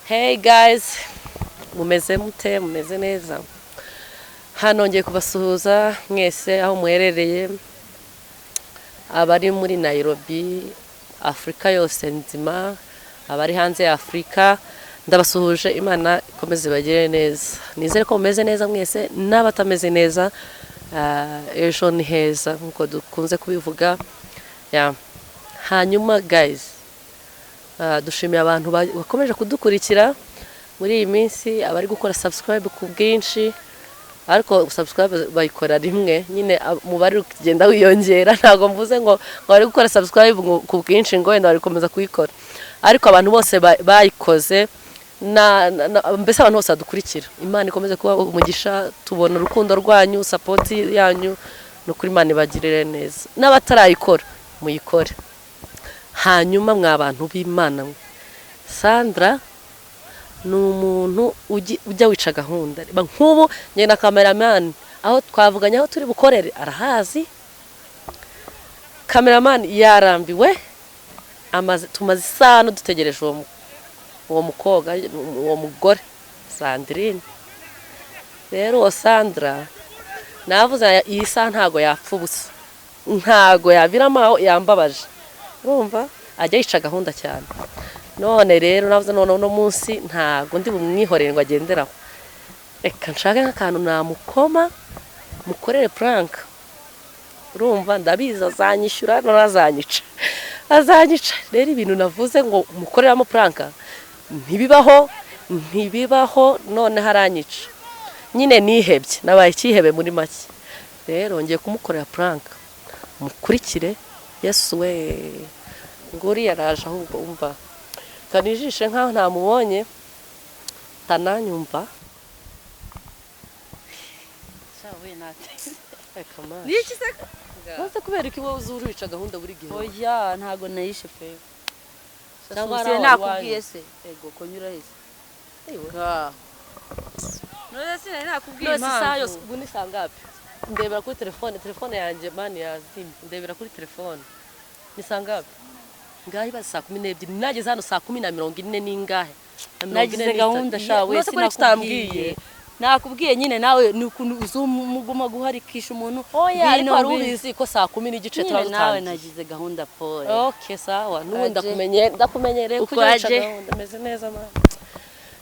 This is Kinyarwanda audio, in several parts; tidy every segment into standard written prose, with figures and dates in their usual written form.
Hey guys, mumeze mute? Mumeze neza? Hano ngiye kubasuhuza mwese aho muherereye, abari muri Nairobi, Afurika yose nzima, abari hanze ya Afurika, ndabasuhuje. Imana ikomeze ibagire neza. Nizere ko mumeze neza mwese, n'abatameze neza, ejo ni heza nk'uko dukunze kubivuga. Yeah. Hanyuma guys, dushimiye abantu bakomeje kudukurikira muri iyi minsi, abari gukora subscribe ku bwinshi, ariko subscribe bayikora rimwe nyine, umubare uri kugenda wiyongera. Ntabwo mvuze ngo bari gukora subscribe ngo ku bwinshi, ngo wenda bari gukomeza kuyikora, ariko abantu bose bayikoze mbese abantu bose badukurikira, Imana ikomeze kuba umugisha. Tubona urukundo rwanyu, support yanyu, ni ukuri Imana ibagirire neza. N'abatarayikora muyikore. Hanyuma mwa bantu b'Imana mwe, Sandra ni umuntu ujya wica gahunda. Reba nk'ubu njye na cameraman, aho twavuganye aho turi bukorere arahazi. Cameraman yarambiwe, amaze tumaze isaha dutegereje uwo mukobwa, uwo mugore Sandrine. Rero uwo Sandra navuze, iyi saha ntago yapfa ubusa, ntago yaviramo aho, yambabaje. Urumva ajya yica gahunda cyane. None rero navuze, none uno munsi ntago ndi bumwihorere ngo agenderaho, reka nshake nk'akantu namukoma, mukorere prank. Urumva ndabizi azanyishyura, none azanyica, azanyica. Rero ibintu navuze ngo mukoreramo prank ntibibaho, ntibibaho, none haranyica nyine. Nihebye, nabaye icyihebe muri make. Rero ngiye kumukorera prank, mukurikire. Yesu we, nguriya araje. Ahubwo umva, kanijishe nkaho ntamubonye, tananyumva. Shawe nate. Reka mashi. Niki se? Maze kubera ko wowe uzi urica gahunda buri gihe. Oya, ntago nayishe pe. Cyangwa Sose hari aho nakubwiye wari. Se ego ko nyura hese. Ewe. None sinari nakubwiye None se isaha yose impamvu. Ubu ni saa ngapi? Ndebera kuri telefone, telefone yanjye mani yazimye. Ndebera kuri telefone ni saa ngapi? Ngaho ibaze, saa 12, nageze hano saa 10:40 n'ingahe? Na mirongo ine Nagize n'itatu. gahunda shawe. None se kubera iki utambwiye? Nakubwiye nyine, nawe ni ukuntu uzumuguma guharikisha umuntu. Oya, ariko Ngwino, wari ngwino. ubizi ko saa 10:15 Nyine tuba nawe dutangiye. Nagize gahunda, pole. Okay, sawa, n'ubundi Aje. Ndakumenyereye Uko kujya wica aje. gahunda. Meze neza mama,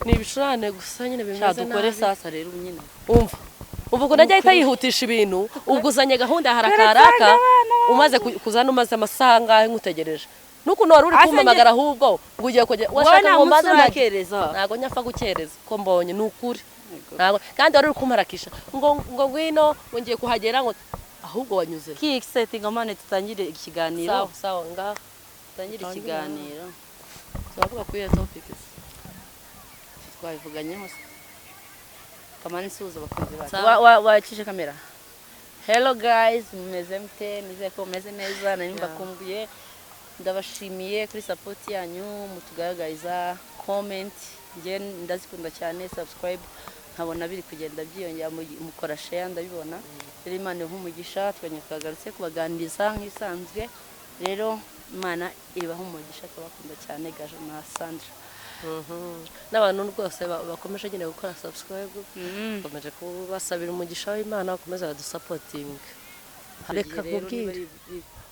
ni ibicurane gusa nyine Sha bimeze dukore nabi. Sasa rero ubu nyine. Umva, ubu ukuntu ajya ahita yihutisha ibintu. Ubwo uzanye gahunda ya haraka haraka, umaze kuzana, umaze amasaha angahe nkutegereje, n'ukuntu wari uri Ase kumpamagara ahubwo ngo ugiye kujya Wowe washaka nta ngo munsi mbanze urakereza. Ntabwo nyapfa gukereza ko mbonye, ni ukuri ntabwo. Kandi wari uri kumparakisha ngo ngwino, ngo ngiye kuhagera, ngo ahubwo wanyuze. Kisettinga mane, tutangire ikiganiro. Sawa sawa, ngaho. Tutangire Tutangire. ikiganiro. Turavuga kuri iyo topic se? Twabivuganyeho se? Kamani, suhuza abakunzi bacu. Sawa. Wakije kamera. Hello guys, mumeze mute? Nizeye ko mumeze neza. Nari mbakumbuye. Ndabashimiye kuri support yanyu mutugaragariza, comment njye ndazikunda cyane, subscribe nkabona biri kugenda byiyongera, mukora share ndabibona. Rero Imana ibahe umugisha. Twongeye twagarutse kubaganiriza nk'isanzwe. Rero Imana ibahe umugisha, turabakunda cyane. Gajo na Sandra. N'abantu rwose bakomeje nyine gukora subscribe, bakomeje kubasabira umugisha w'Imana, bakomeza badusupportinga. Reka Rero niba nkubwire.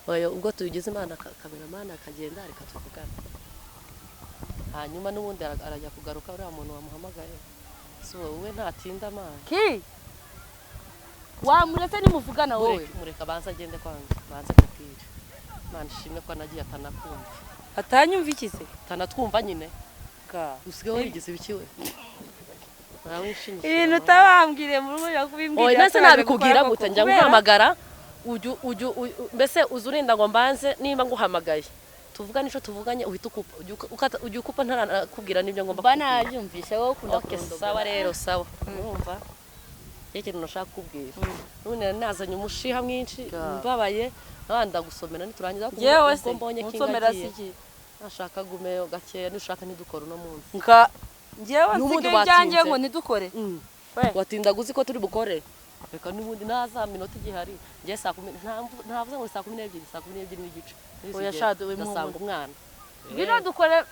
Oya, ubwo tubigize Imana, cameraman akagenda, reka tuvugane. Hanyuma n'ubundi arajya kugaruka uriya muntu wamuhamagaye, si wowe ntatinda amazi. Ki wamuretse nimuvugana wowe. Mureke, mureka abanze agende kwanza, banze kubwira. Imana ishimwe ko anagiye atanakumva. Atanyumva iki se? Atanatwumva nyine. Ka Usigaye warigize ibiki we? Nawe nshinyishije. Ibintu utabambwiriye mu rugo yakubimbwira. Oya, nase nabikubwira gute? Njya nguhamagara, ujya mbese uza urinda ngo mbanze, nimba nguhamagaye tuvugane ico tuvuganye, uhita ukupa, ujya ukupa ntarakubwira n'ibyo ngomba Mba kukubwira. Nabyumvishe, wowe ukunda Okay, kurondogora. sawa rero, sawa. Urumva iyo ikintu nashaka kukubwira, none nari nazanye umushiha mwinshi, mbabaye, nkaba ndagusomera niturangiza. Yewe Ubwo se mbonye unsomera kingagiye si iki? Nashaka gumeyo gakeya, nushaka ntidukore uno munsi. Nka njyewe N'ubundi nsigaye ibyanjye watinze. ngo ntidukore. We. Watindaga uzi ko turi bukore. Reka n'ubundi ntaza minota igihari. Njye 10:00 ntavuze ngo 12:00, 12:30. Oya, sha, we Ndasanga umwana. Ngwino dukore.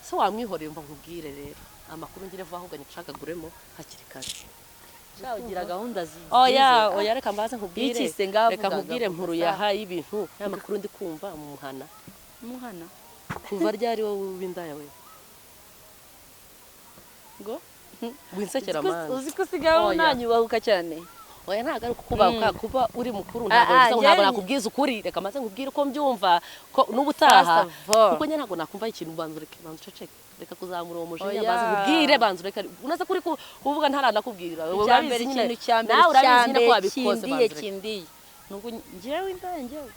Se So wamwihoreye. Mva nkubwire rero, amakuru ngire vuba, ahubwo nyicagaguremo hakiri kare. Sha, ugira gahunda Oya. zize. Oya, reka mbaze nkubwire. Iki se ngavuga, Reka nkubwire. ngavuga, Nkuru sa. yahaye ibintu y'amakuru ndi kumva mu muhana. Muhana? Kuva ryari wowe w'indaya we? Ngo? Winsekera mani. Uzi ko usigaye Oya. unanyubahuka cyane. Oya, ntabwo ari ukukubahuka. Kuba uri mukuru ntabwo Ah, ah, bivuze ngo ntabwo njyewe- nakubwiza ukuri. Reka maze nkubwire uko mbyumva, ko n'ubutaha First of all. kuko njye ntabwo nakumva ikintu. Banza ureke, banza uceceke, reka kuzamura uwo mujinya. Oya. Banza nkubwire, banza ureke. Unaze kuri kuvuga ntaranakubwira. Icya Urabizi mbere, nyine. ikintu cya mbere Nawe cya urabizi nyine ko mbere wabikoze. kindiye Banza ureke. kindiye nuko njyewe indaya, njyewe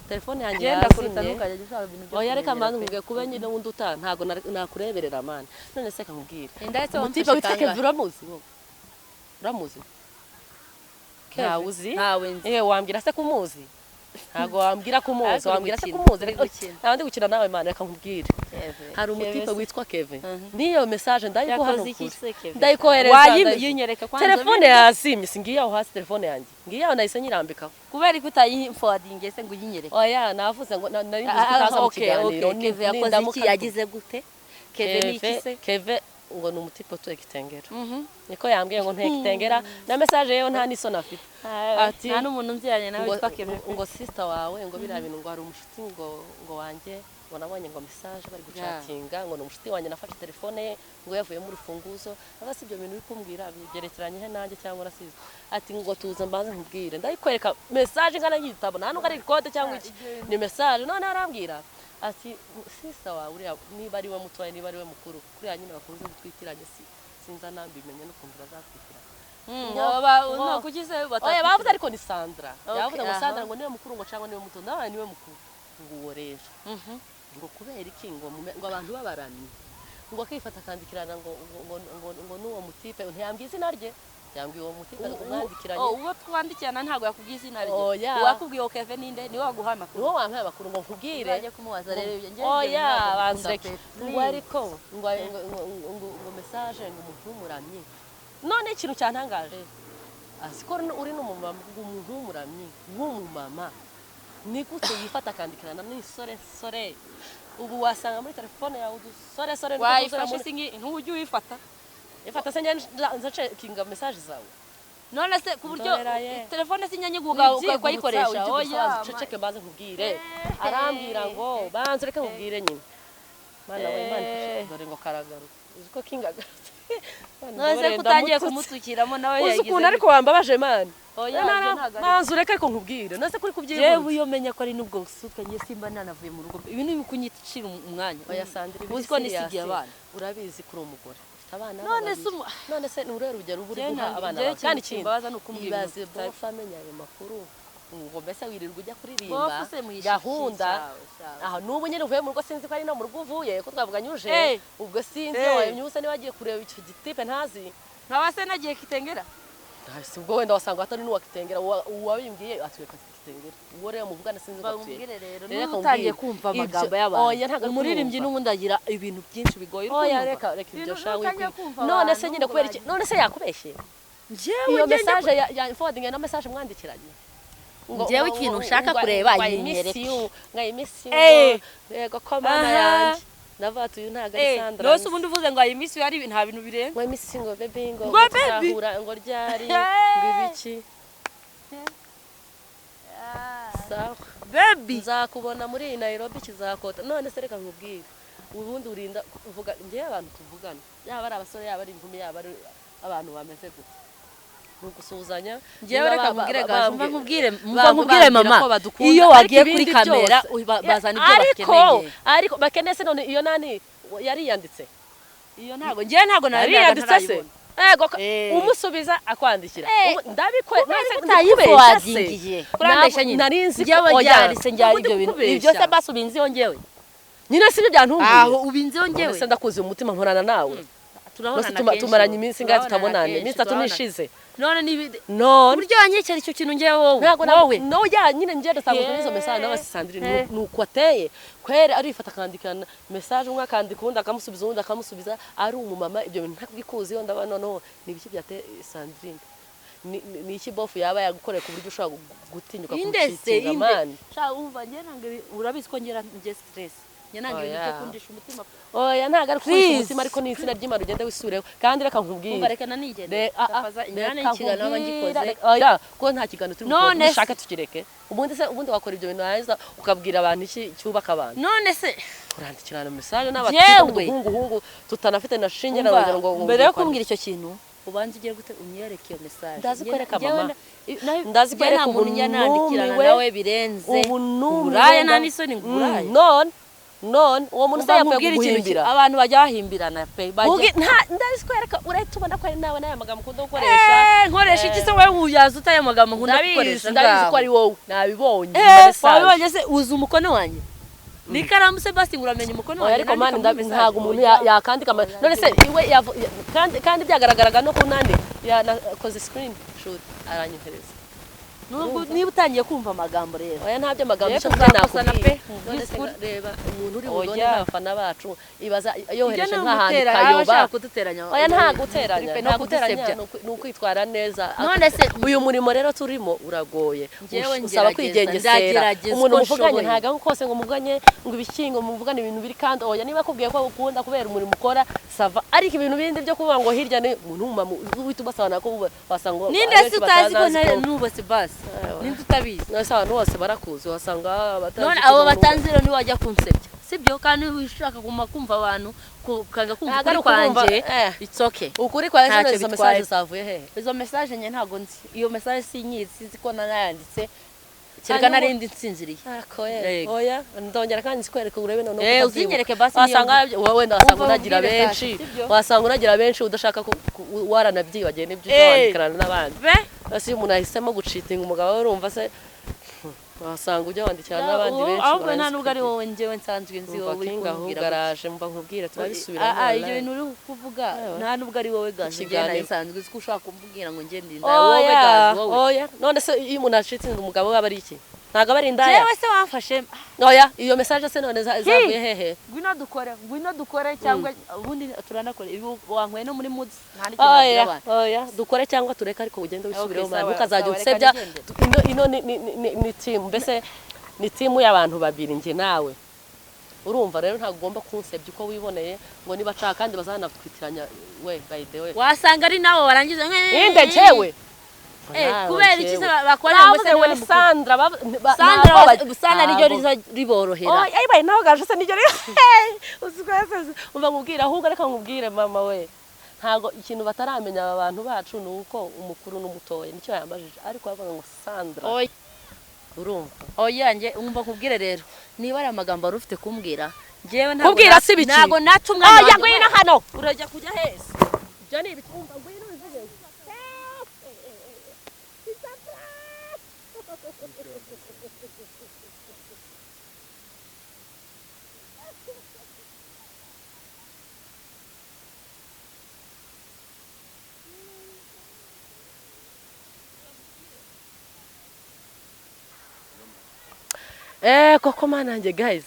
Telefone yanjye ngenda kuruta, yazimye. ntukajya ushaka ibintu byo Oya, reka kumenyera mbanze pe. nkubwire. Kuba nyine wundi utaha ntabwo nakureberera mani. None se reka nkubwire. Indaya se Umutipe wamfashe witwa kangahe? Kevin uramuzi wowe? Uramuzi? Kevin? Ntawe uzi? Ntawe nzi. Eh, wambwira se ko umuzi? Ntabwo wambwira ko umuzi. Ariko uri Wambwira se ko gukina, umuzi? uri gukina. Ntabwo ndi gukina nawe mani. Reka nkubwire. Kevin. Hari umutipe Kevin se- witwa Kevin. Mhm. N'iyo message ndayiguha. Yakoze iki Nukuri se Kevin? ndayikohereza. Yinyereka kwanza. Telefone yazimye, si ngiye aho hasi. Telefone yanjye ngiye aho, nahise nyirambikaho. Kubera ko utayimforwardinge se ngo uyinyereke? Oya, navuze ngo nari mbizi ko utaza mu Okay, kiganiro. okay, Kevin yakoze Nindamuka iki? Yagize gute? Kevin ni iki se? Keve ngo ni umutipe utuye Kitengera. Niko yambwiye ngo ntuye Kitengera, na message yewe nta n'isoni afite. Ati- Nta n'umuntu nziranye nawe ngo, witwa Kevin. ngo sister wawe, ngo biriya bintu, ngo hari umushuti ngo wanjye, ngo nabonye ngo message bari gucatinga, ngo ni umushuti wanjye, nafashe telefone ye, ngo yavuyemo urufunguzo. Aba si ibyo bintu uri kumbwira byerekeranye he nanjye cyangwa urasize? Ati ngo tuza mbanze nkubwire. Ndayikwereka message ngana y'igitabo, nta nubwo ari code cyangwa iki, ni message. None arambwira ati sister wawe uriya, niba ari we mutoya, niba ari we mukuru, kuriya nyine bakunze gutwikiranye, si sinza nambimenye n'ukuntu bazatwikirana. No kuki se Oya, batatwikira? bavuze ariko ni Sandra. Okay, Yavuze ngo aha. Sandra ngo niwe mukuru, ngo cyangwa niwe muto. Nawe niwe mukuru. Ngo uwo rero, ngo kubera iki ngo ngo abantu babaramye, ngo akifata akandikirana ngo n'uwo mutipe. Ntiyambwiye izina rye, yambwiye uwo mutipe ngo mwandikiranye. Oh, uwo twandikirana ntabwo yakubwiye izina rye? Oya. Uwakubwiye uwo Kevin ninde? Niwe waguhaye amakuru? Niwo wampaye amakuru ngo nkubwire. Uzajye kumubaza rero ibyo. Njye ibyo Oya, bintu ntabwo banzireke. mbikunda pe. Ngo ariko ngo message ngo umuntu w'umuramyi. None ikintu cyantangaje, azi ko uri n'umumama, ngo umuntu w'umuramyi w'umumama ni gute yifata akandikirana n'isore sore? Ubu wasanga muri telefone yawe udusore sore niko tuzura. Wayifashe Muri se? Ntujye uyifata. Ifata se njye nza checkinga message zawe? None se ku buryo Ndorera ye. telefone se inyanyaguka ukayikoresha? Oya. Uceceke mbanze nkubwire. Arambwira ngo banze reka nkubwire nyine. Mana we, Imana ifashe. Dore ngo karagaruka, uzi ko kingagarutse? Mana, None se mbabarire, ko utangiye ndamututse. kumutukiramo nawe? Uzi Yagize ukuntu ariko wambabaje mani. Oya, ibyo ntabwo ari- Manzi ureke, ariko nkubwire. None se kuri Jewe kubyihutsa? iyo menya ko ari n'ubwo busutwa, njye simba nanavuye mu rugo. Ibi ni kunyicira umwanya. Oya Sandra, ibi Uzi ko nisigiye serious. abana. Urabizi kuri umugore ufite abana None babiri. se None se ni uruhe rugero uba uri Njyewe guha ntabwo- abana njyewe bawe? Kandi ikintu ikindi, kimbabaza ni ukumbwira ibaze ibintu bitari- bofu amenya ayo makuru, ngo mbese wirirwa ujya kuririmba Bofu se muhisha iki? gahunda Cyawe, cyawe. Aha n'ubu nyine uvuye mu rugo, sinzi ko ari no mu rugo uvuye, ko twavuganye uje. Eh. Ubwo sinzi Eh. wayimyuse niba agiye kureba icyo gitipe ntazi. Nkaba se nagiye Kitengera? Si ubwo wenda wasanga atari n'uwakitengera. Uwabimbwiye atuye Kitengera, uwo rero muvugana sinzi ko atuye. Bamubwire rero. Rero Niba reka utangiye nkubwire. kumva amagambo Ibyo- y'abantu, Oya, ntabwo ari umuririmbyi kumva. n'ubundi agira ibintu byinshi bigoye. Uri Oya, kumva? reka reka ibyo Ibintu sha utangiye wikwi kumva none se abantu nyine ngo kubera iki? bagize- None se yakubeshye? Njyewe Iyo njye message ya forwarding na message mwandikiranye. Njyewe ikintu nshaka kureba, ngo I miss yinyereke. you, ngo I miss you. Eh. Ngo yego ko mana Aha. yanjye, ndavuga ati uyu ntabwo ari Eh, Sandra. none se ubundi uvuze ngo ayi miss you, ari nta bintu birenze. Ngo I miss you, ngo baby, ngo Ngo baby. tuzahura ngo ryari, ngo ibiki. Sawa. Baby. Nzakubona muri iyi Nairobi kizakota. None se reka nkubwire, ubundi urinda uvuga njyewe abantu tuvugana, yaba ari abasore, yaba ari inkumi, yaba ari abantu bameze gute, ni ugusuhuzanya. Njyewe Niba reka nkubwire gaje, umva nkubwire, umva bambwira nkubwire mama, ko badukunda, iyo ariko wagiye kuri ibindi kamera byose- bazana ibyo ariko bakeneye. Ariko bakeneye se? None iyo nani yariyanditse? Iyo ntabwo njyewe ntabwo nari Yariyanditse se? Ego Eh. umusubiza akwandikira. Eh. Ndabikwe none Utayiforwardingiye kurambesha nyine. Nari nzi ko Njyewe oya, ryari se njyari ntabwo ndi ibyo bintu? kukubeshya. Ibyo se basi ubinziho njyewe? Nyine si ibyo byantunguye. Aho ubinziho njyewe? None se ndakuzi umutima, nkorana nawe. Turabonana None kenshi. tumaranye iminsi ingahe Turabonana tutabonana? kenshi, Iminsi 3 turabonana. nishize. None ni None uburyo wanyekera icyo kintu njyewe wowe? Ntabwo Wowe. No ya nyine njye ndatangazwa Yeah. n'izo message nawe Sandrine. Eh. Ni uko ateye kwere, arifata akandikana message, umwe akandika uwundi akamusubiza, uwundi akamusubiza, ari umumama. Ibyo bintu ntabwikuziho. Ndabona noneho ni ibiki byateye Sandrine? Ni iki bofu yaba yagukoreye ku buryo ushobora gutinyuka Inde se kumucitinga inde mani? Sha, umva, njye ntabwo urabizi ko ngera njye stress. Njye nanga ibintu byo Oya. kundisha umutima. Oya, ntabwo ari kurisha Please. umutima, ariko ni izina ry'Imana, ugende wisubireho kandi reka nkubwire. Umva, reka nanigende. Ndafaza injyana reka y'ikiganiro aba nkubwire, ngikoze. Oya, kuko nta kiganiro turi None gukora. se- Dushake tukireke. Ubundi se ubundi wakora ibyo bintu, warangiza ukabwira abantu iki cyubaka abantu? None se Urandikirana message Jewe. n'abatipe tutanafite na shinge na Umva, rugero ngo mbere yo kumbwira icyo kintu, ubanza ugere gute unyereke iyo message. Ndazi kwereka, Njyewe mama. Ndazi Ndazi kwereka kwereka. umuntu njya Ubu nandikirana numiwe. nawe birenze. Ubu numiwe. Uburaya nta n'isoni ngo uburaya. None none uwo muntu se Umva yapfuye nkubwire ikintu kuguhimbira? Abantu bajya bahimbirana pe, bajya Ndazi kwereka, urahita ubona ko ari nawe n'aya magambo ukunda gukoresha. Eh, nkoresha iki se? Wowe uyaza utaye amagambo nkunda gukoresha? Ndabizi ko Ngaho. ari wowe, nabibonye Eh, message. wabibonye se? Uzi umukono wanjye n'ikaramu se? Basi ngo uramenya umukono Oya, wanjye ariko mani nandika muri message. ntabwo umuntu Oya. yakandika none se iwe kandi byagaragaraga no ku nandi yanakoze screen shoot aranyohereza. Nubwo niba utangiye kumva amagambo rero, Oya, ntabyo amagambo, Rero icyo mvuga tuzakosana nakubwiye. pe, None se by'ukuri. reba umuntu uri Oya. bubone nk'abafana bacu, ibaza Ibyo yohereje ni nk'ahantu ugutera, aba kayoba. ashaka kuduteranya. Oya, nta guteranya, Pe, nta no guteranya, kudusebya. ni ukwitwara neza. None se Uyu murimo rero turimo uragoye. Njyewe Usaba ngerageza, kwigengesera. ndagerageza Umuntu uko muvuganye, nshoboye. ntabwo kose ngo muvuganye ngo ibishyingo, muvugane ibintu biri kandi. Oya, niba akubwiye ko ukunda kubera umurimo ukora, ça va, ariko ibintu bindi byo kuvuga ngo hirya ni umuntu w'umumama uhita ubasobanura ko wasanga Ninde abenshi se utazi ko batazi nubatse basi? Ewa. Ninde utabizi? None se abantu bose barakuzi, wasanga batazi None ko abo umuntu- batanzi rero ntiwajya kunsebya, sibyo? Kandi ushaka kuguma kumva abantu, ukanga kumva Ntabwo ari ukuri ukumva, kwanjye, eh. it's okay. Ukuri kwa Ntacyo izo bitwaye. message zavuye hehe? Izo message njye ntabwo nzi, iyo message sinyizi, sinzi ko nanayanditse, kereka Hanyuma- narindi nsinziriye. Ako ye. Yego. Oya, ndongera kandi nzikwereka urebe noneho Eh, ko utabyibuka. uzinyereke basi niyo Wasanga wowe wenda wasanga Umva unagira nkubwire benshi. sasa, sibyo? Wasanga unagira benshi udashaka waranabyibagiye n'ibyo Eh. wandikirana n'abandi. Be. Ese iyo umuntu ahisemo gucitinga umugabo we, urumva se wasanga ujya wandikirana n'abandi benshi? Ahubwo nta nubwo ari wowe, njyewe nsanzwe nzi Umva wowe uri King, ahubwo kumbwira gutya. araje, mva nkubwire, turabisubiramo. Ah, ah, ibyo Wallahi. bintu uri kuvuga, Ewa. nta nubwo ari wowe Gazi, njye Ikiganiro. nari nsanzwe uzi ko ushaka kumbwira ngo njye ndi indaya, wowe Oya, Gazi, wowe. oya, none se iyo umuntu acitinze umugabo we aba ari iki? Ntabwo aba ari indaya? Jewe se wamfashe? Oya, iyo message se none zavuye hehe? Ngwino dukore, ngwino dukore, cyangwa ubundi turanakore ibi, wankuye no muri moods, nta n'ikintu nabwira Oya, abantu. oya, dukore cyangwa tureke, ariko ugende wisubireho. Okay, Man, sawa, ntukazajya sawa, reka unsebya. nigende. Ino ni team, mbese ni team y'abantu babiri, njye nawe. Urumva rero ntabwo ugomba kunsebya uko wiboneye ngo niba nshaka, kandi bazanatwitiranya we, by the way. Wasanga ari nawe warangiza. Inde? Jewe? Eh, Nawe, kubera iki se jewe. bakora ngo Navuze se ngo ni niwe mukuru? Sandra Sandra ntabwo Sandra niryo ntabwo- riza riborohera. Oya, ayibaye nawe gaje se niryo uzi ko yaseze. Umva nkubwire, ahubwo reka nkubwire, mama we, ntabwo ikintu bataramenya aba bantu bacu ni uko umukuru n'umutoya nicyo yambajije, ariko bavuga ngo Sandra. Oya. Urumva? Oya, nge umva nkubwire rero, niba ari amagambo wari ufite kumbwira, njyewe ntabwo Kubwira si ibiki? Ntabwo naca umwanya Oya, wanjye. ngwino hano, urajya kujya hese? Ibyo ni ibiki? Umva, ngwino ubivuge. Eh, koko mana yanjye, guys.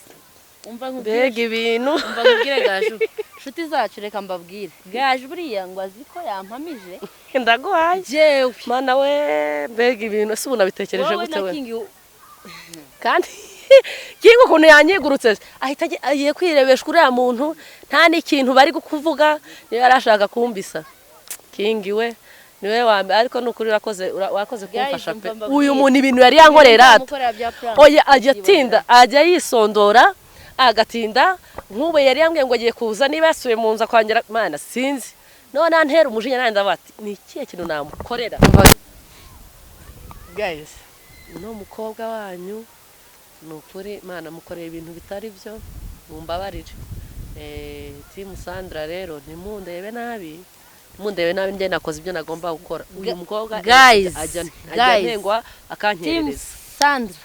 Umva nkubwire. Mbega ibintu! Umva nkubwire, Gaju, inshuti zacu, reka mbabwire, Gaju buriya ngo azi ko yampamije. Ndaguhaye. Jewe. Mana we, mbega ibintu! Ese ubu nabitekereje Wowe gute na we? King. Kandi King ukuntu yanyigurutse, ahita agiye kwirebeshwa uriya muntu, nta n'ikintu bari kuvuga, niba yari ashaka kumbisa. King we niwe wa mbere, ariko ni ukuri urakoze, wakoze kumfasha Guys, pe. umva mbabwire. Uyu muntu ibintu yari yankorera ata. Mukorera bya prank. Oya, ajya atinda, ajya yisondora agatinda. Nk'ubu yari yambwiye ngo agiye kuza, niba yasubiye mu nzu akongera, mana sinzi. None antera umujinya, nanjye ndavuga ati ni ikihe kintu namukorera? Guys, uno mukobwa wanyu ni ukuri mana mukoreye ibintu bitari byo, mumbabarire. Team Sandra rero, ntimundebe nabi, ntimundebe nabi, njye nakoze ibyo nagomba gukora. Uyu mukobwa Guys, ajya guys. ntengwa Team akankerereza. Sandra.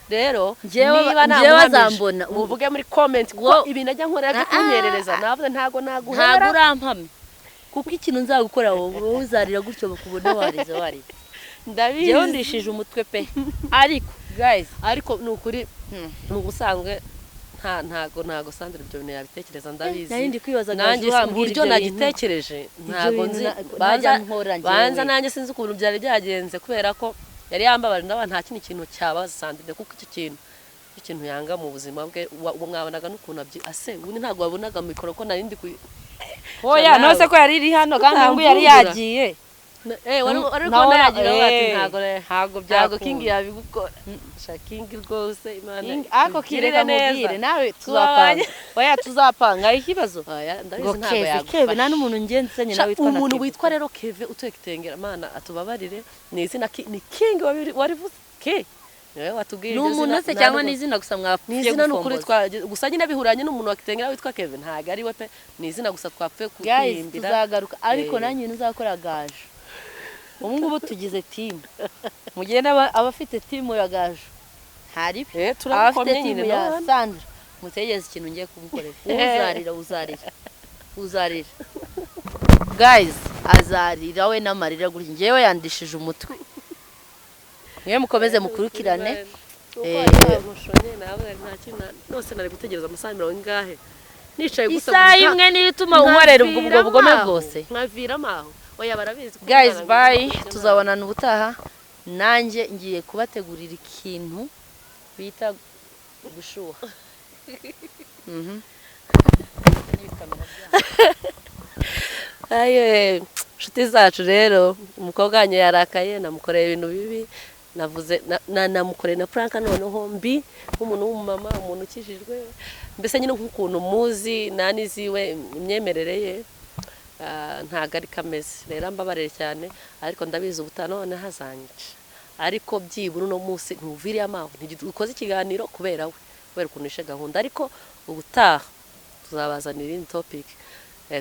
Rero Njyewe niba njyewe namuhamije, azambona. muvuge muri comment ko ibintu ajya nkorera byo kunyerereza, navuze ntago Ntabwo naguhera. Urampamye kuko ikintu nzagukora, wowe uzarira gutyo bakubone warize warize. Ndabizi. Njyewe ndishije umutwe pe, ariko guys, Ariko ni ukuri, mu busanzwe nta ntago Sandra ibyo bintu yabitekereza, ndabizi. Nari ndi kwibaza, Nanjye Gaju, wambwira uburyo ibyo bintu. nagitekereje ntago bintu nzi. Najya nkora njyewe. Banza nanjye sinzi ukuntu byari byagenze, kubera ko yari yambabaje, ndabona nta kindi kintu cyabaza Sandrine, kuko icyo kintu ikintu yanga mu buzima bwe. Mwabonaga n'ukuntu abyi ase ubundi ntabwo wabonaga mikoro ko nari ndi ku Oya. Nawe. Nose ko yari iri hano kandi ngo yari Utamvungura. yagiye. Wari Nawe kubona yagira ngo ati ntabwo ntabwo ntabwo byakunda. King yabigukora. Sha King rwose, Imana King- ariko ikugirire kireka neza. Mubwire nawe tuzapanga. Tubabanye. Oya, tuzapanga ikibazo. Oya, ndabizi Ngo ntabwo Keve, yagufasha. Keve, nta n'umuntu ngenzanye Sha, nawe witwa na umuntu Keve. witwa rero Keve utuye Kitengera, Mana atubabarire, ni izina ni King warivuze ke niwe watubwiye Ni iryo umuntu zina, se nta cyangwa nubwo- ni izina gusa ni mwapfuye izina, ni ukuri. gukomboza? Gusa nyine bihuranye n'umuntu wa Kitengera witwa Keve, ntabwo ari we pe, ni izina gusa twapfuye Guys, kwihimbira. tuzagaruka ariko nanjye ntuzakora Gaju. Ubu ngubu tugize team, mugende abafite team ya Gaju ntari abafite Turabikomye team nyine ya none. Sandra, mutegeze ikintu ngiye kumukorera. Uzarira, uzarira, uzarira guys, azarira we n'amarira gutya. Ngewe yandishije umutwe, mwe mukomeze mukurikirane. Kuko yamushonye nawe nta kintu nose nari gutegereza amasaha mirongo ingahe nicaye gusa. Isaha imwe niyo ituma unkorera ubwo bugome bwose. Nkaviramo aho. Oya, barabizi ko Guys, umwana bye. ngomba. Tuzabonana ubutaha. Nanjye ngiye kubategurira ikintu bita gushuha. Aye, inshuti zacu rero, umukobwa wanyu yarakaye, namukoreye ibintu bibi, navuze namukoreye na prank noneho mbi nk'umuntu w'umumama, umuntu ukijijwe, mbese nyine nk'ukuntu muzi naniziwe imyemerere ye. Ntabwo ari kameze rero, mbabarire cyane, ariko ndabizi ubutaha none hazanyica. Ariko byibura uno munsi ntuviriye amaho, ntigukoze ikiganiro kubera we, kubera ukuntu ishe gahunda, ariko ubutaha tuzabazanira iyindi topic,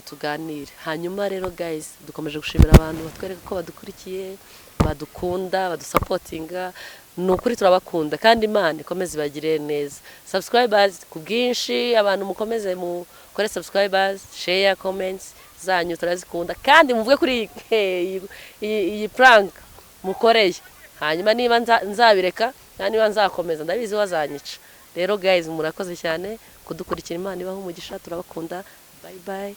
tuganire. Hanyuma rero guys, dukomeje gushimira abantu batwereka ko badukurikiye, badukunda, badusapotinga. Ni ukuri turabakunda kandi Imana ikomeze ibagirire neza. Subscribers ku bwinshi, abantu mukomeze mukore subscribers, share, comments zanyu turazikunda, kandi muvuge kuri iyi prank mukoreye. Hanyuma niba nzabireka cyangwa niba nzakomeza, ndabizi wazanyica. Rero guys, murakoze cyane kudukurikira, Imana ibahe umugisha, turabakunda. Bye bye.